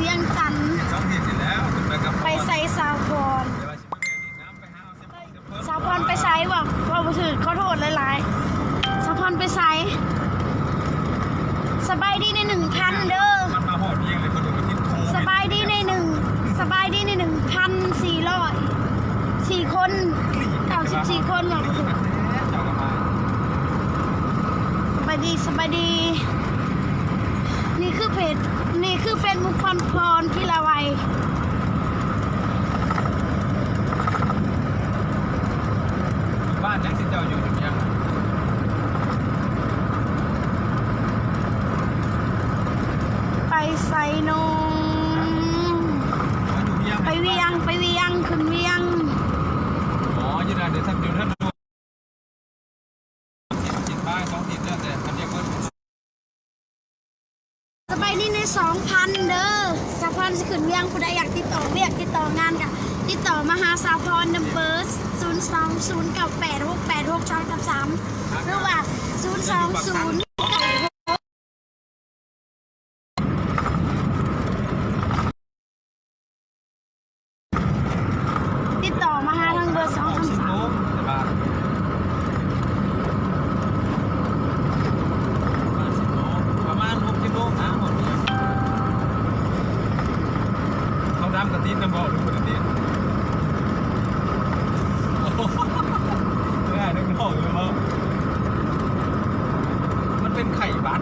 ວຽງຈັນ ໄປໃສສາວພອນ? ສາວພອນໄປໃສວະ? ເວົ້າບໍ່ຖືກ ຂໍໂທດຫຼາຍໆ. ສາວພອນໄປໃສ? ສະບາຍດີໃນໜຶ່ງພັນເດີ. ສະບາຍດີໃນໜຶ່ງ ສະບາຍດີໃນໜຶ່ງພັນສີ່ຮ້ອຍ ສີ່ຄົນ ເກົ້າສິບສີ່ຄົນເນາະ. ສະບາຍດີ ສະບາຍດີ. ນີ້ຄືເພຈ ນີ້ຄືເຟສບຸກຂອງພອນ ພິລາໄວ. ບ້ານຫຍັງຊິເຈົ້າຢູ່ຢູ່ຫຍັງ? ໄປໃສນ້ອງ? ໄປວຽງ ໄປວຽງ ຂຶ້ນວຽງ. ອໍ ຢູ່ນັ້ນເດ້ ທັງຢູ່ເທິງ ສະບາຍດີໃນສອງພັນເດີ. ສາວພອນຊິຂຶ້ນວຽງ ຜູ້ໃດຢາກຕິດຕໍ່ວຽກ ຕິດຕໍ່ງານກະຕິດຕໍ່ມາຫາສາວພອນ ນຳເບີ ສູນສອງສູນເກົ້າແປດຫົກແປດຫົກສອງສາມສາມ ຫຼືວ່າ ສູນສອງສູນ ຕິດຕໍ່ມາຫາທາງເບີສອງສາມສາມ. ປະມານຫົກສິບໂມງນະ ເຂົາດຳກະຕິດນຳບໍ່ ຫຼືບໍ່ໄດ້ຕິດ? ເອີ ເດີນອອກຢູ່ບໍ່? ມັນເປັນໄຂ້ຫວັດ.